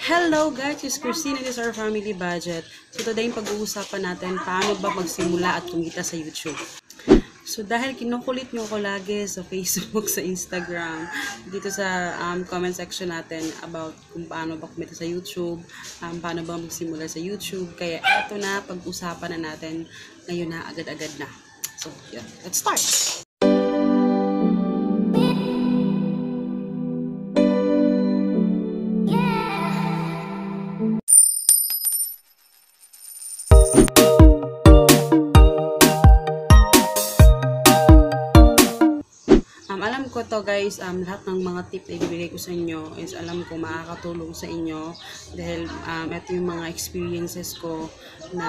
Hello guys, it's Christine and this is our family budget. So today pag-uusapan natin paano ba magsimula at kumita sa YouTube. So dahil kinukulit nyo ako lagi sa Facebook, sa Instagram, dito sa comment section natin about kung paano ba kumita sa YouTube, paano ba magsimula sa YouTube. Kaya eto na, pag-usapan na natin ngayon na agad-agad na. So yeah, let's start! Alam ko to guys, lahat ng mga tip na ibibigay ko sa inyo is alam ko makakatulong sa inyo dahil ito yung mga experiences ko na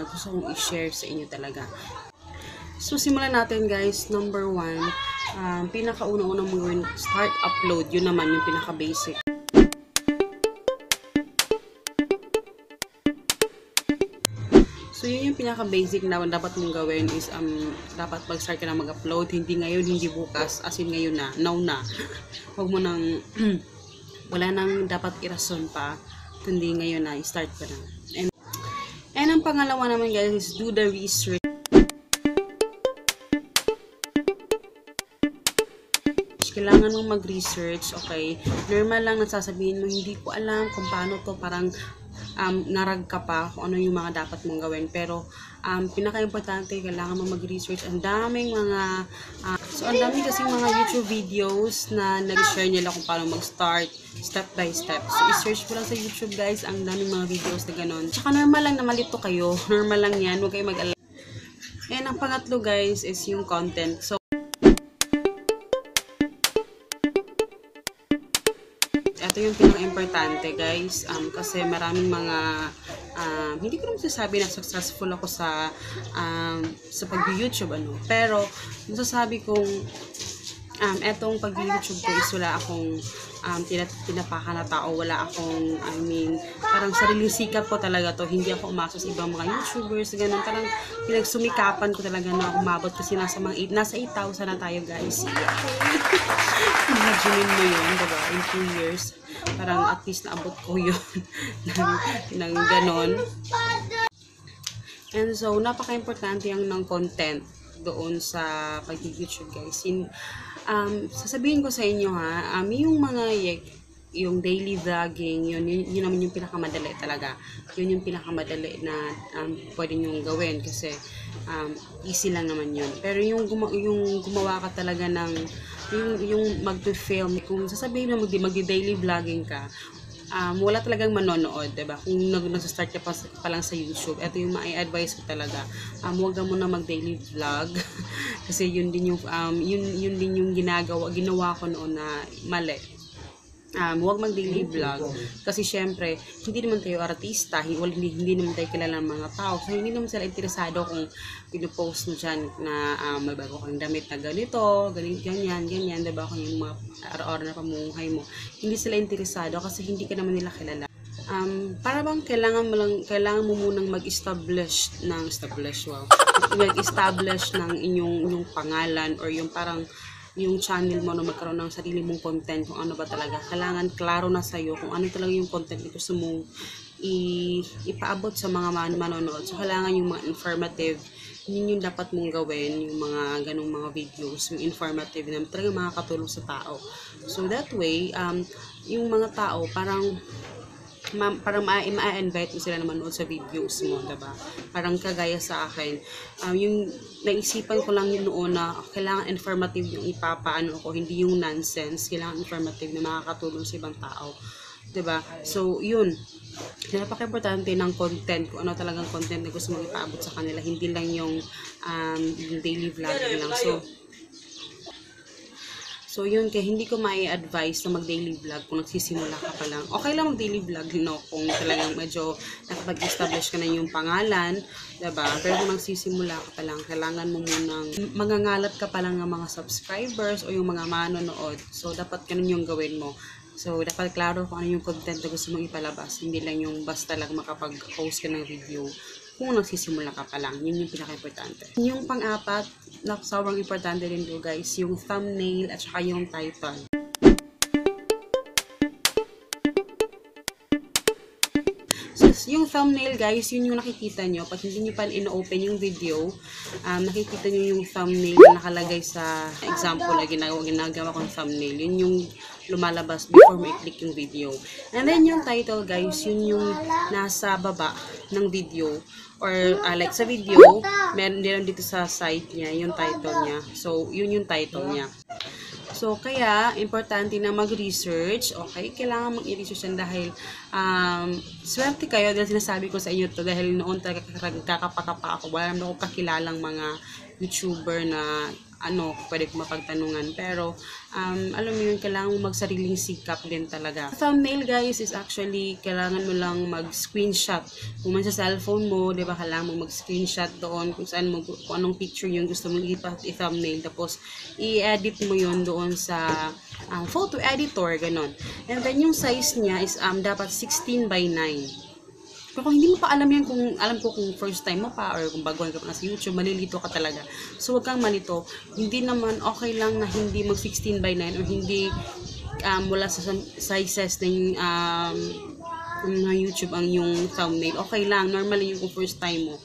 gusto kong i-share sa inyo talaga. So simulan natin guys. Number 1, pinakauna-unang mga start upload, yun naman yung pinaka-basic. So, yun yung pinaka-basic na dapat mong gawin is, dapat mag-start ka na mag-upload. Hindi ngayon, hindi bukas. As in ngayon na. Now na. Huwag mo nang, wala nang dapat irason pa. Kundi ngayon na, start ka na. And ang pangalawa naman guys is do the research. Kailangan mong mag-research, okay? Normal lang nasasabihin mo, hindi ko alam kung paano to, parang narag ka pa kung ano yung mga dapat mong gawin. Pero, pinaka-importante, kailangan mo mag-research. Ang daming mga, ang daming kasing mga YouTube videos na nag-share nila kung paano mag-start, step by step. So, i-search mo lang sa YouTube guys, ang daming mga videos na ganon. Tsaka normal lang na malito kayo. Normal lang yan, huwag kayo mag-alala. And ang pangatlo guys is yung content. So, ito yung pinaka-importante guys, kasi maraming mga hindi ko naman masasabi na successful ako sa pag-YouTube pero masasabi kong etong pag-YouTube ko is wala akong tinapakan na tao, wala akong parang sariling sikap ko talaga to, hindi ako umasa sa ibang mga YouTubers, ganun, parang pinagsumikapan ko talaga na umabot kasi nasa 8,000 na tayo guys. Imagine mo yun, diba? In 2 years, parang at least naabot ko yun ng ganon. And so, napaka-importante yung ng content doon sa pag-YouTube guys. Sasabihin ko sa inyo yung mga yung daily vlogging, yun naman yung pinakamadali talaga. Yun yung pinakamadali na pwede nyong gawin kasi easy lang naman yun. Pero yung gumawa ka talaga ng yung mag-film, kung sasabihin na mag-daily vlogging ka, wala talagang manonood, diba? Kung nag-start ka pa lang sa YouTube, ito yung ma-advise ko talaga. Huwag ka muna mag-daily vlog kasi yun din yung ginawa ko noon na mali. Huwag mag-daily vlog kasi syempre hindi naman tayo artista, hindi naman tayo kilala ng mga tao, so hindi naman sila interesado kung pinupost mo dyan na may bago kang damit na ganito, ganyan, diba, kung yung mga araw-araw na pamumuhay mo, hindi sila interesado kasi hindi ka naman nila kilala. Para bang kailangan mo munang mag-establish ng inyong pangalan or yung parang yung channel mo na magkaroon ng sarili mong content, kung ano ba talaga. Kailangan klaro na sa'yo kung ano talaga yung content na gusto mong ipaabot sa mga manonood. So, kailangan yung mga informative, yun yung dapat mong gawin, yung mga ganong mga videos, yung informative na talaga makakatulong sa tao. So, that way, yung mga tao, parang ma-invite mo sila na manood sa videos mo, diba? Parang kagaya sa akin, yung naisipan ko lang yun noon na kailangan informative yung ipapaano ko, hindi yung nonsense, kailangan informative na makakatulong sa ibang tao, diba? So, yun, napaka-importante ng content, kung ano talagang content na gusto mong ipaabot sa kanila, hindi lang yung daily vlogging lang. So, yun, kaya hindi ko mai-advise na mag-daily vlog kung nagsisimula ka pa lang. Okay lang mag-daily vlog, no? Kung talagang medyo nakapag-establish ka na yung pangalan, diba? Pero kung nagsisimula ka pa lang, kailangan mo munang mangangalat ka pa lang ng mga subscribers o yung mga manonood. So, dapat ganun yung gawin mo. So, dapat klaro kung ano yung content na gusto mong ipalabas. Hindi lang yung basta lang makapag-post ka ng video kung nagsisimula ka pa lang. Yun yung pinaka-importante. Yung pang-apat, na sobrang importante din po guys, yung thumbnail at saka yung title. So, yung thumbnail guys, yun yung nakikita nyo. Pag hindi nyo pa ino-open yung video, nakikita nyo yung thumbnail na nakalagay sa example na ginagawa kong thumbnail. Yun yung lumalabas before mo i-click yung video. And then yung title guys, yun yung nasa baba ng video. Or like sa video, meron din dito sa side niya, yung title niya. So, yun yung title niya. So, kaya, importante na mag-research. Okay? Kailangan mag-research yan dahil swerte kayo dahil sinasabi ko sa inyo to dahil noon talaga kakapakapa ako. Wala naman ako kakilalang mga YouTuber na pwede ko mapagtanungan. Pero, alam mo yun, kailangan mo magsariling sikap din talaga. Thumbnail guys is actually, kailangan mo lang mag-screenshot. Kung man sa cellphone mo, di ba, kailangan mo mag-screenshot doon kung saan mo, kung anong picture yung gusto mo i-thumbnail. Tapos, i-edit mo yun doon sa photo editor, ganon. And then, yung size niya is dapat 16 by 9. Pero kung hindi mo pa alam yan, alam ko kung first time mo pa or kung baguhan ka pa sa YouTube, malilito ka talaga. So, wag kang malito. Hindi naman okay lang na hindi mag 16 by 9 or hindi wala sa sizes ng YouTube ang yung thumbnail. Okay lang. Normally yung kung first time mo.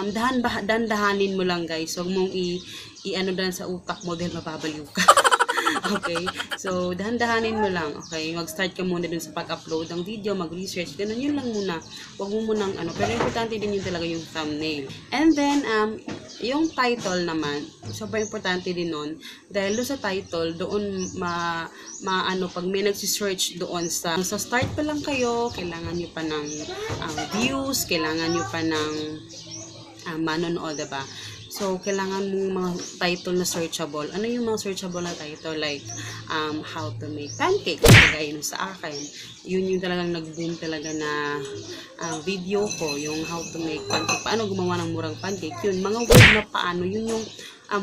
Dahan-dahanin mo lang guys. Huwag mong i-ano dan sa utak mo dahil mababaliw ka. Okay? So, dahan-dahanin mo lang. Okay? Mag-start ka muna dun sa pag-upload ng video, mag-research. Ganun, yun lang muna. Huwag mo munang Pero importante din yun talaga yung thumbnail. And then, yung title naman, sobrang importante din nun. Dahil doon sa title, doon pag may nagsisearch doon sa start pa lang kayo, kailangan nyo pa ng views, kailangan nyo pa ng manonood, diba? So, kailangan mong mga title na searchable. Ano yung mga searchable na title? Like, how to make pancake. Kagaya yun sa akin. Yun yung talagang nag-boom talaga na video ko. Yung how to make pancake. Paano gumawa ng murang pancake. Yun, mga word na paano. Yun yung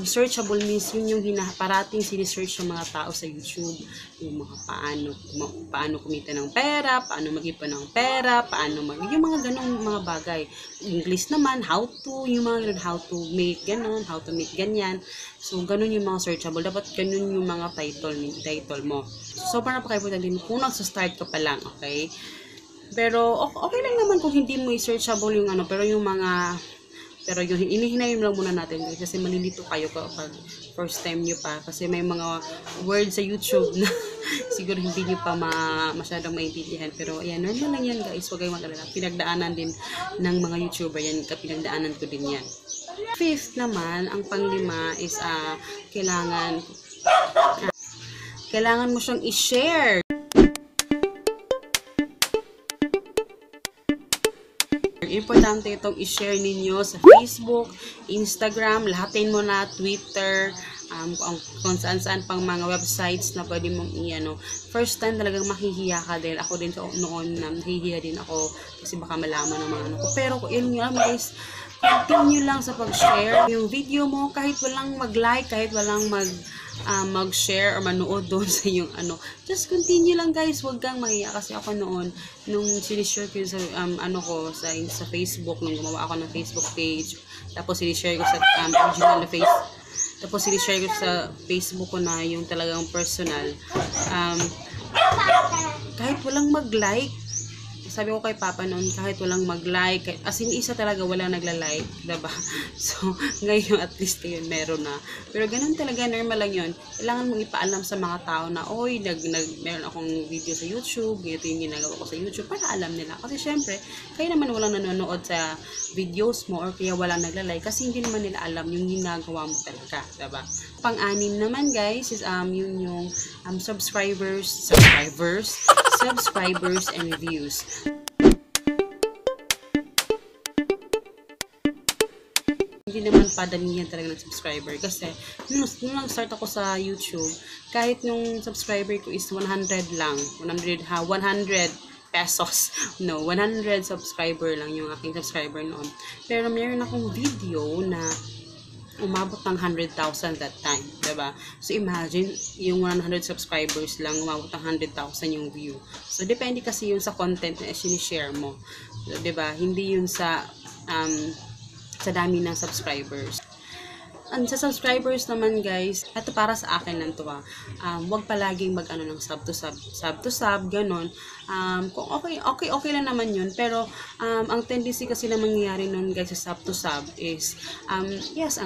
searchable means yun yung parating sinesearch ng mga tao sa YouTube. Yung mga paano kumita ng pera, paano mag-ipon ng pera, yung mga ganong mga bagay. English naman, how to, yung mga ganun, how to make ganon, how to make ganyan. So, ganun yung mga searchable. Dapat ganun yung mga title mo. So, sobrang napaka-important din kung nagsa-start ka pa lang, okay? Pero, okay lang naman kung hindi mo i-searchable yung pero yung inihinayin lang muna natin kasi malilito kayo kapag first time nyo pa kasi may mga words sa YouTube na siguro hindi nyo pa masyadong maintindihan. Pero ayan, normal lang yan guys, huwag kayong mag-alala. Pinagdaanan din ng mga YouTuber yan, pinagdaanan ko din yan. Fifth naman, ang panglima is kailangan mo siyang i-share. Importante itong i-share ninyo sa Facebook, Instagram, lahatin mo na, Twitter, kung saan-saan pang mga websites na pwede mong First time talagang mahihiya ka dahil ako din noon nahihiya din ako kasi baka malaman ng mga ko. Pero yun nga guys, continue lang sa pag-share yung video mo kahit walang mag-like, kahit walang mag-share or manood doon sa yung just continue lang guys, wag kang mahiya kasi ako noon nung sinishare ko sa sa Facebook, nung gumawa ako ng Facebook page, tapos sinishare ko sa original na face, tapos sinishare ko sa Facebook ko na yung talagang personal, kahit walang mag-like. Sabi ko kay Papa noon, kahit walang mag-like, as in isa talaga wala nagla-like, diba? So, ngayon at least yun meron na. Pero ganun talaga, normal lang yun. Kailangan mong ipaalam sa mga tao na, oy, meron akong video sa YouTube, ito yung ginagawa ko sa YouTube, para alam nila. Kasi syempre, kaya naman walang nanonood sa videos mo or kaya walang nagla-like kasi hindi naman nila alam yung ginagawa mo talaga, diba? Pang-anim naman guys, is yung subscribers and views. Hindi naman padamihan talaga ng subscriber kasi nung nag-start ako sa YouTube, kahit nung subscriber ko is 100 lang, 100 pesos. No, 100 subscriber lang yung aking subscriber noon. Pero meron akong video na umabot ng 100,000 that time, diba? So, imagine, yung 100 subscribers lang, umabot ng 100,000 yung view. So, depende kasi yun sa content na sinishare mo. So, diba? Hindi yun sa dami ng subscribers. Sa subscribers naman guys, ito para sa akin lang to wag palaging mag-ano ng sub to sub, ganon. Kung okay lang naman yun, pero ang tendency kasi na mangyayari nun guys sa sub to sub is, yes,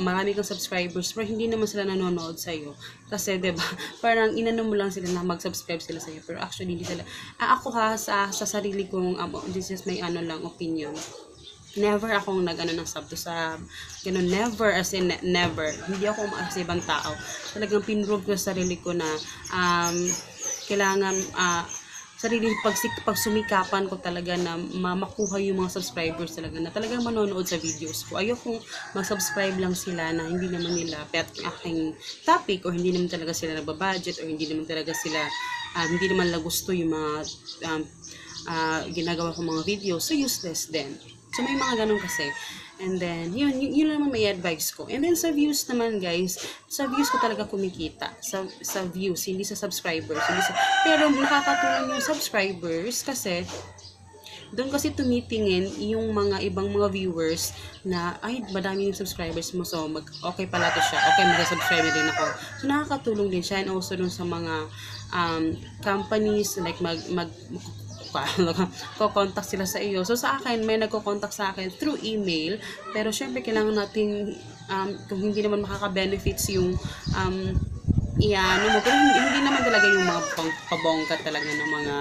marami kang subscribers, pero hindi naman sila nanonood sa'yo. Kasi, diba, parang inano mo lang sila na mag-subscribe sila sa'yo, pero actually hindi sila. Ako sa sarili kong, this is my lang opinion. Never akong nag-ano ng sub to sub. Ganun, never, as in never. Hindi ako umaasa sa ibang tao. Talagang pinrove ko sa sarili ko na kailangan pagsumikapan ko talaga na makuha yung mga subscribers talaga na talagang manonood sa videos ko. Ayokong mag-subscribe lang sila na hindi naman nila pet yung aking topic, or hindi naman talaga sila nagbabudget, or hindi naman talaga sila hindi naman lang gusto yung mga ginagawa ko mga videos. So useless din. So, may mga ganun kasi. And then, yun naman may advice ko. And then, sa views naman, guys, sa views ko talaga kumikita. Sa views, hindi sa subscribers. Pero, nakakatulong yung subscribers kasi, doon kasi tumitingin yung mga ibang mga viewers na, ay, madami yung subscribers mo. So, okay pala to siya. Okay, mag-subscribe na din ako. So, nakakatulong din siya. And also, doon sa mga companies, like, ko-contact sila sa iyo. So, sa akin, may nagko-contact sa akin through email. Pero, syempre, kailangan natin, kung hindi naman makaka-benefits yung, iano mo. Pero, hindi naman talaga yung mga pabongkat talaga ng mga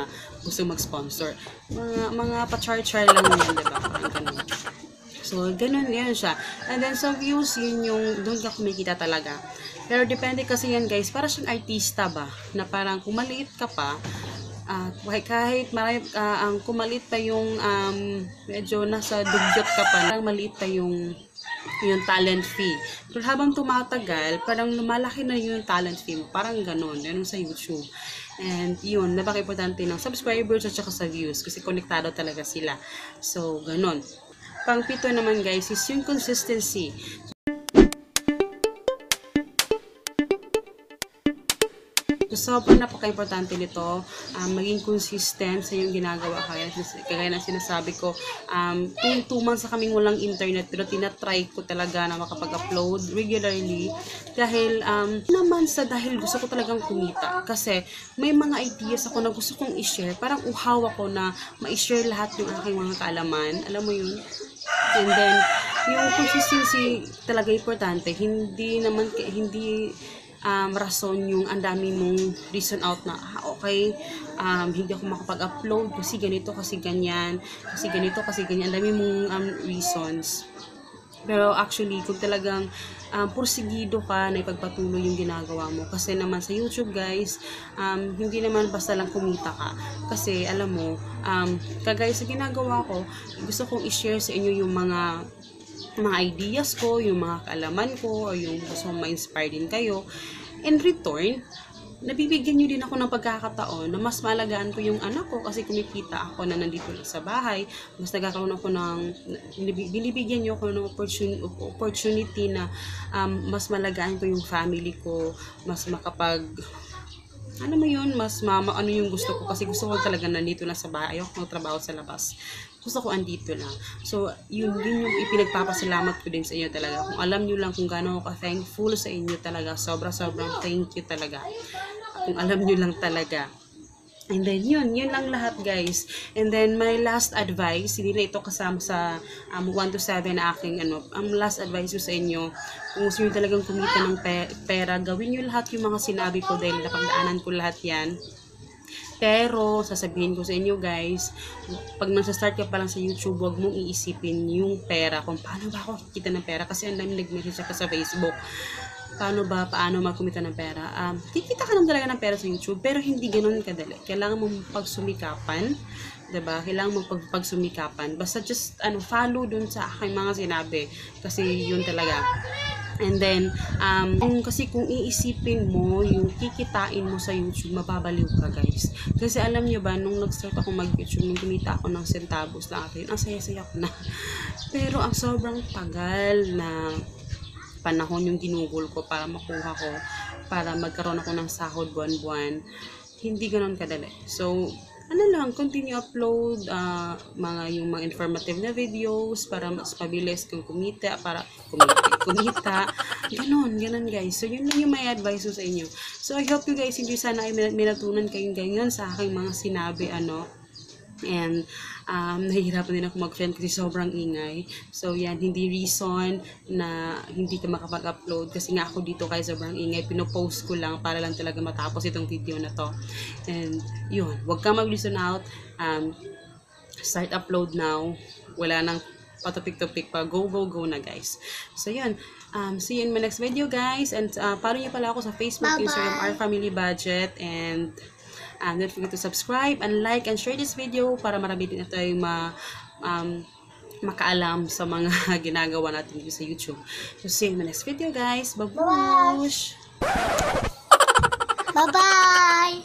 gusto mag-sponsor. Mga pa-char-char lang yan, diba? Ganun. So, ganun yan siya. And then, sa views, yun yung, doon ka kumikita talaga. Pero, depende kasi yan, guys. Para siyang artista ba? Na parang, kung maliit ka pa, kahit marami, ang kumalit pa yung medyo nasa dugyot ka pa, parang maliit pa yung talent fee. Pero habang tumatagal, parang lumalaki na yung talent fee mo. Parang ganon, yun sa YouTube. And yun, napaka-importante ng subscribers at saka sa views kasi konektado talaga sila. So, ganon. Pang-pito naman guys is yung consistency. So, sobrang napaka-importante nito, maging consistent sa yung ginagawa. Kaya na sinasabi ko, 2 months na kaming walang internet, pero tinatry ko talaga na makapag-upload regularly. Dahil, dahil gusto ko talagang kumita. Kasi, may mga ideas ako na gusto kong i-share. Parang uhaw ako na ma-share lahat yung aking mga kaalaman. Alam mo yun? And then, yung consistency talaga importante. Hindi rason yung ang dami mong reason out na okay, hindi ako makapag-upload kasi ganito, kasi ganyan, kasi ganito, kasi ganyan, ang dami mong reasons. Pero actually, kung talagang pursigido ka na ipagpatuloy yung ginagawa mo, kasi naman sa YouTube guys, hindi naman basta lang kumita ka, kasi alam mo, kagaya sa ginagawa ko, gusto kong i-share sa inyo yung mga ideas ko, yung mga kaalaman ko, o yung gusto kong ma-inspire din kayo. In return, nabibigyan nyo din ako ng pagkakataon na mas malagaan ko yung anak ko kasi kumikita ako na nandito lang sa bahay. Mas nagkakaroon ako binibigyan nyo ako ng opportunity na mas malagaan ko yung family ko, mas ano mo yun, mas ano yung gusto ko, kasi gusto ko talaga nandito lang sa bahay, ayoko magtrabaho sa labas, gusto ko andito lang. So, yun din yung ipinagpapasalamat ko din sa inyo talaga. Kung alam nyo lang kung gaano ako thankful sa inyo talaga, sobrang thank you talaga. Kung alam nyo lang talaga. And then, yun lang lahat guys. And then, my last advice, hindi na ito kasama sa 1 to 7 na aking ang last advice ko sa inyo, kung gusto nyo talagang kumita ng pera, gawin nyo lahat yung mga sinabi ko dahil napagdaanan ko lahat yan. Pero, sasabihin ko sa inyo guys, pag nasa-start ka pa lang sa YouTube, huwag mong iisipin yung pera, kung paano ba ako kikita ng pera, kasi ang dami nag-message ka sa Facebook. Paano magkumita ng pera? Kikita ka naman talaga ng pera sa YouTube, pero hindi ganoon kadali. Kailangan mong pagsumikapan, 'di ba? Kailangan mong pagsumikapan. Basta just follow dun sa aking mga sinabi, kasi yun talaga. And then, kasi kung iisipin mo yung kikitain mo sa YouTube, mababaliw ka guys. Kasi alam nyo ba, nung nag-start ako mag-YouTube, nung kumita ako ng centavos lang akin, ang saya-saya ko na. Pero ang sobrang tagal na panahon yung ginugol ko para makuha ko, para magkaroon ako ng sahod buwan-buwan, hindi ganoon kadali. So, ano lang, continue upload, yung mga informative na videos para mas mabilis kung kumita, kumita, ganon guys. So, yun lang yung may advice ko sa inyo. So, I hope you guys enjoy, sana ay may natunan kayong ganyan sa aking mga sinabi, and nahihirapan din ako mag-film kasi sobrang ingay. So yan, hindi reason na hindi ka makapag-upload kasi nga ako dito kaya sobrang ingay. Pinopost ko lang para lang talaga matapos itong video na to. And yun, huwag kang mag-listen out. Start upload now. Wala nang patupik-tupik pa. Go na guys. So yun, see you in my next video guys. And follow nyo pala ako sa Facebook, Instagram, Our Family Budget. And don't forget to subscribe and like and share this video para marami din na tayong makaalam sa mga ginagawa natin dito sa YouTube. So, see you in the next video, guys. Babush! Bye-bye!